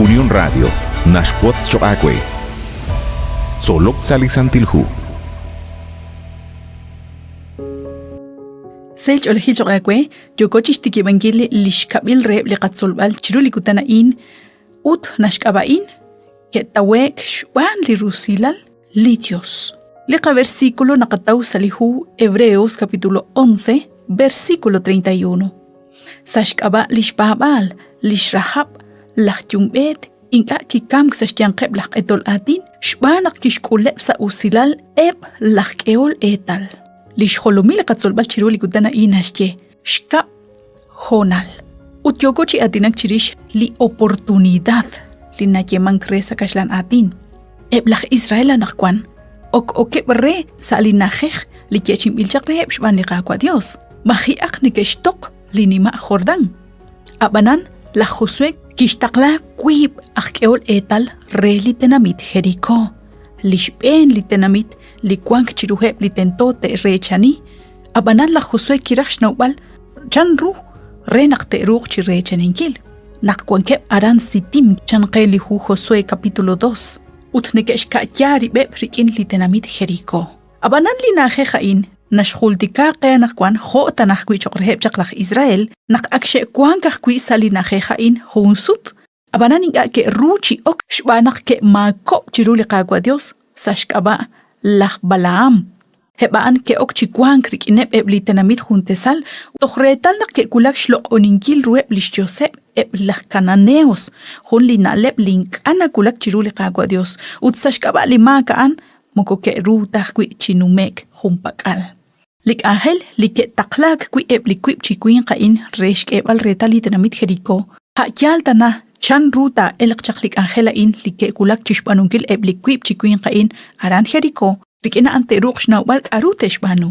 Unión Radio naxwotz choq' aawe. Tzolok sa' li Santil Hu. Sahil ch'oolejil choq' aawe, yooko chixtikib'ankil li xkab'il reheb' li qatzolb'al chiru li kutan a'in ut naxk'ab'a'in ke'tawe'k xb'aan li rusilal li Dios. Li qaversículo naqataw sa' li hu Hebreos capítulo 11, versículo 31. Sa' xk'ab'a' li xpaab'aal, li xRahab, laj yumb'eet, ink'a' kikamk sa' xyanqeb' laj q'etol aatin xb'aan naq kixk'uleb' sa' usilal eb' laj k'ehol eetal. Li xjolomil li qatzolb'al chiru li kutan a'in naxye, xkab' hoonal. Ut yooko chi aatinak chirix li oportunidad li nayeemank re sa' kaxlan aatin. Eb' laj Israel anaqwan ok okeb' re sa' li na'ajej li yeechi'inb'il chaq reheb' xb'aan li Qaawa' Dios. Maji'aq neke'xtoq li nima' Jordán. Ab'anan, laj Josué kixtaqla wiib' aj k'ehol eetal re li tenamit Jerikó, li xb'een li tenamit li wank chiruheb' li tento te'reechani. Ab'anan laj Josué kiraj xnawb'al chanru re naq te'ruuq chi reechaninkil. Naq wankeb' aran Sitim chan qe li hu Josué capítulo 2 ut neke'xka'ya rib'eb' rik'in li tenamit Jerikó. Ab'anan li na'ajej a'in naxjultika qe anaqwan jo' tan ajwi' cho'q reheb' chaq laj Israel naq ak xe'wank ajwi' sa' li na'ajej a'in jun sut, ab'anan ink'a' ke'ru chi ok xb'aan naq ke'maakob'k chiru li Qaawa' Yos sa' xk'ab'a' laj Balaham. Eb' a'an ke'ok chi wank rik'ineb' eb' li tenamit juntesal toj reetal naq ke'wulak xloq'oninkil ruheb' li xyoseb' eb' laj Kananeos, jun li na'leb' li ink'a' nawulak chiru li Qaawa' Yos, ut sa' xk'ab'a' li maak a'an moko ke'ru ta ajwi' chi nume'k junpak'al. Li k'anjel li ke'taqlaak wi' eb' li wiib' chi winq a'in re xk'eeb'al reetal li tenamit Jerikó, a' yaal tana chanru taa'elq chaq li k'anjel a'in li ke'wulak chi xb'aanunkil eb' li wiib' chi winq a'in aran Jerikó, rik'in a'an te'ruuq xnawb'al k'aru te'xb'aanu.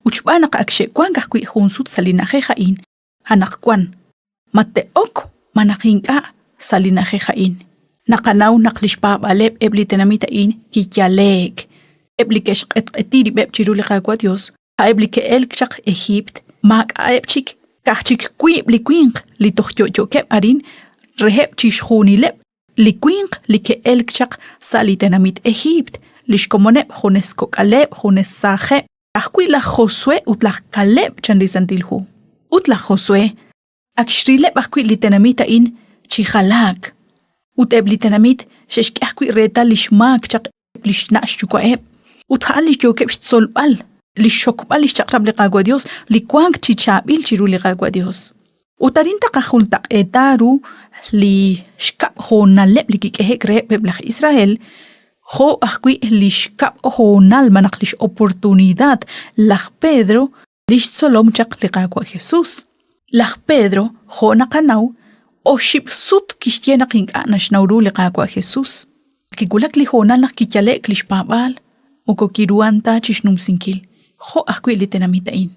Ut xb'aan naq ak xe'wank ajwi' jun sut sa' li na'ajej a'in, anaqwan, ma te'ok malaj ink'a' sa' li na'ajej a'in. Naqanaw naq li xpaab'aaleb' eb' li tenamit a'in kiyale'k. Eb' li ke'xq'etq'eti rib'eb' chiru li Qaawa' Yos, a'eb' li ke'elk chaq Ejiipt, maak'a'eb' chik, ka'aj chik wiib' li winq li toj yo'yookeb' arin reheb' chixjunileb' li winq li ke'elk chaq sa' li tenamit Ejiipt, li xkomoneb' junes kok'aleb', junes saajeb'. Ajwi' laj Josué ut laj Kaleb, chan li Santil Hu. Ut laj Josué ak xrileb' ajwi' li tenamit a'in chi jalaak. Ut eb' li tenamit xe'xk'e ajwi' reetal li xmaak chaq eb' li xna' xyuwa'eb'. Ut a'an li yookeb' xtzolb'al, li xxokb'al li xchaq'rab' li Qaawa' Dios li wank chi chaab'il chiru li Qaawa' Dios. Ut arin taqajuntaq'eeta ru li xkab' hoonaleb' li kik'ehe'k reheb' eb' laj Israel jo' ajwi' li xkab' hoonal malaj lix oportunidad laj Pedro li xtzolom chaq li Qaawa' Jesus. Laj Pedro, jo' naqanaw, oxib' sut kixye naq ink'a' naxnaw ru li Qaawa' Jesus. Kiwulak li hoonal naq kiyale'k li xpaab'aal, moko kiruhan ta chi xnumsinkil, jo' ajwi' li tenamit a'in.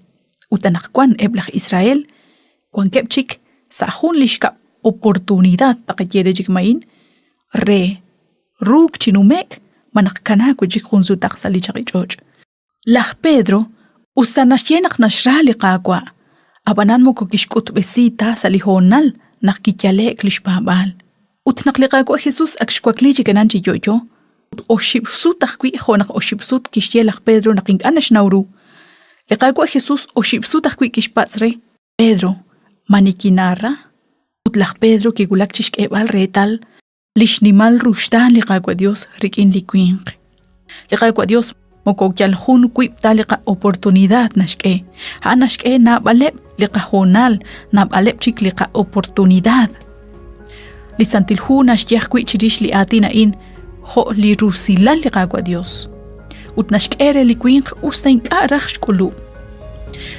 Ut anaqwan eb' laj Israel wankeb' chik sa' jun li xkab' oportunidad taqaye re chik ma'in re ruuk chi nume'k malaj kanaak wi' chik jun sutaq sa' li chaqich'och'. Laj Pedro, usta naxye naq naxra li Qaawa', ab'anan moko kixk'utb'esi ta sa' li hoonal naq kiyale'k li xpaab'aal. Ut naq li Qaawa' Jesús ak xwakli chi kanan chi yo'yo, ut oxib' sut ajwi' jo' naq oxib' sut kixye laj Pedro naq ink'a' naxnaw ru, li Qaawa' Jesús oxib' sut ajwi' kixpatz' re, Pedro, ma nikinaara? Ut laj Pedro kiwulak chi xk'eeb'al reetal li xnimal ruxtaan li Qaawa' Dios rik'in li winq. Li Qaawa' Dios moko yal jun wiib' ta li qa'oportunidad naxk'e, a'an naxk'e naab'aleb' li qahoonal, naab'aleb' chik li qa'oportunidad. Li Santil Hu naxye ajwi' chirix li aatin a'in jo' li rusilal li Qaawa' Dios ut naxk'e re li winq us ta ink'a' raj xk'ulub'.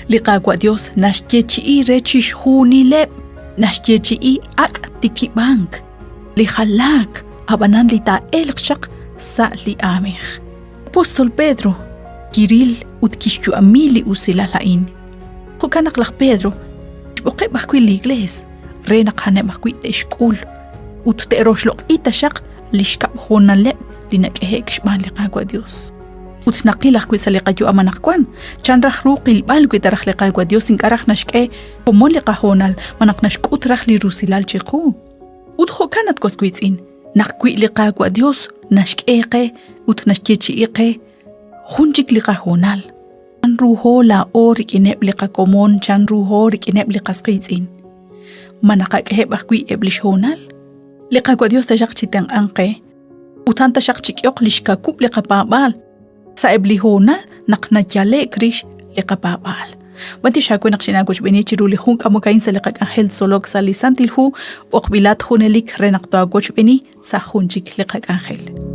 Li Qaawa' Dios naxyeechi'i re chixjunileb', naxyeechi'i ak' tikib'ank, li jalaak, ab'anan li taa'elq chaq sa' li aamej. Apóstol Pedro kiril ut kixyu'ami li usilal a'in. Jo'kan naq laj Pedro xb'oqeb' ajwi' li Iglees re naq a'aneb' ajwi' te'xk'ul ut te'roxloq'i taxaq li xkab' hoonaleb' li nak'ehe'k xb'aan li Qaawa' Dios. Ut naqil ajwi' sa' li qayu'am anaqwan, chan raj ru qilb'al wi ta raj li Qaawa' Dios ink'a' raj naxk'e komon li qahoonal malaj naxk'ut raj li rusilal chiqu. Ut jo'kan at was wiitz'in, naq wi li Qaawa' Dios naxk'e qe ut naxyeechi'i qe jun chik li qahoonal, chan ruho laa'o rik'ineb' li qakomon, chan ruho rik'ineb' li qas qiitz'in. Ma naqak'eheb' ajwi' eb' lix hoonal? Li Qaawa' Dios taxaq chitenq'anq qe ut a'an taxaq chik'ehoq lix kawub' li qapaab'aal sa'eb' li hoonal naq nayale'k rix li qapaab'aal. B'antiox aawe naq xinaawochb'eeni chiru li jun k'amok a'in sa' li qak'anjel tzolok sa' li Santil Hu, b'oqb'ilat junelik re naq toowochb'eeni sa' jun chik li qak'anjel.